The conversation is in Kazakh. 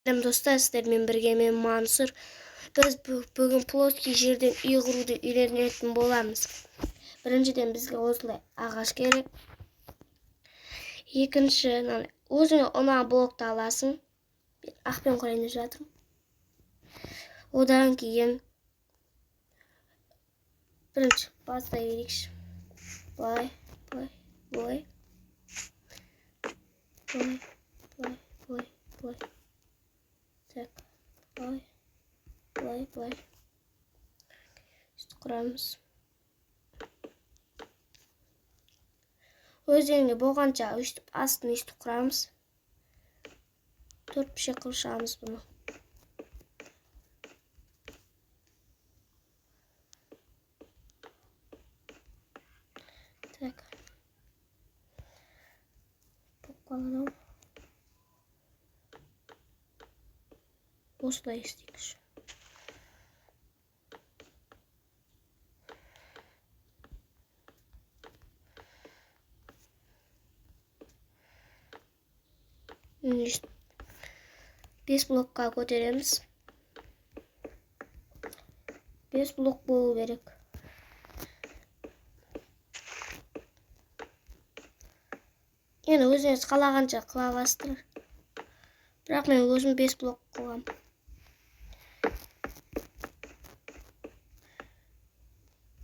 Сәлем, достар, сіздермен бірге мен, Мансұр. Біз бүгін плоский жерден үй құруды үйренетін боламыз. Біріншіден, бізге осындай ағаш керек. Екінші, өзіңе ұнаған блокты аласың. Мен ақпен құрайын деп жатырмын. Одан кейін бірінші бастай берейікші. Былай, былай, былай. Былай, былай, былай, былай. Так, былай, былай, былай. Сөйтіп құрамыз. Өздеріңе болғанша өйстіп астын өйстіп құрамыз. Төрт пішек қылып шығамыз бұны. Так. Болып қалады ау. Осылай істейікші. 5 блокқа көтереміз. 5 блок болу керек. Енді өзіңіз қалағанша қыла аласыздар. Бірақ мен өзім 5 блок қыламын.